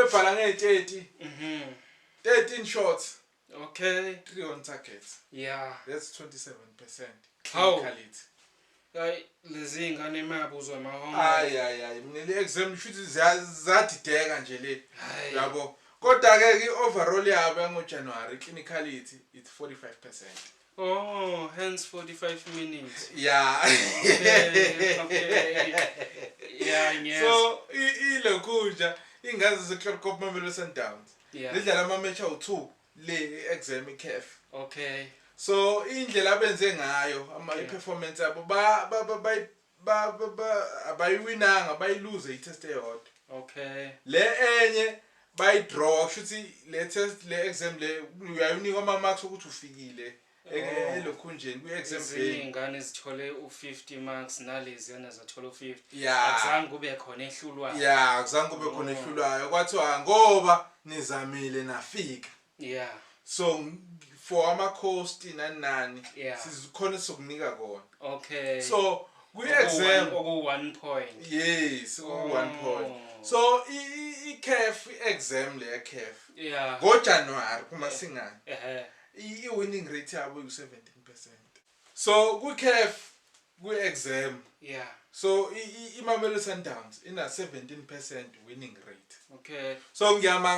Mabebhala nge-30, 13 shots, 3 on target. That's 27% Hawu. clinicality. Hayi, lezi ngane mayabuzwa ama-homework. Hayi, hayi, hayi, mina le exam shuthi zadideka nje le. Hayi. Yabo, kodwa ke i-overall yabo yangoJanuary clinicality, it's 45%. Oh, hence 45 minutes. Yeah. Okay, yeah, ngiyezwa. So ilokhunja ingane zeChloorkop, Mamelodi Sundowns, lidlala ama-match awu-2 le i-exam i-CAF. So indlela abenze ngayo ama i-performance yabo, ba ba ba ba ba ba- ba abayiwinanga, bayiluze i-test eyodwa. Le enye bayidraw. Kusho ukuthi le test, le exam le, uyayinikwa ama-marks ukuthi ufikile elokhunjeni kwi-exam Ezinye day. iy'ngane zithole u-50 marks, naleziyana zathola u-50. Akuzange kube khona ehlulwayo. Ya, akuzange kube khona ehlulwayo. Kwathiwa ngoba nizamile nafika, so for ama-cost nani nani, sikhona sizokunika kona. So kwi-exam Oku-one point. Yes, ku-one point. So i-CAF, i-exam le ya-CAF ngoJanuwari kumasingane, i-winning rate yabo iwu-17%. So kwi-CAF, kwi-exam, so iMamelodi Sundowns ina 17% winning rate. So ngiyama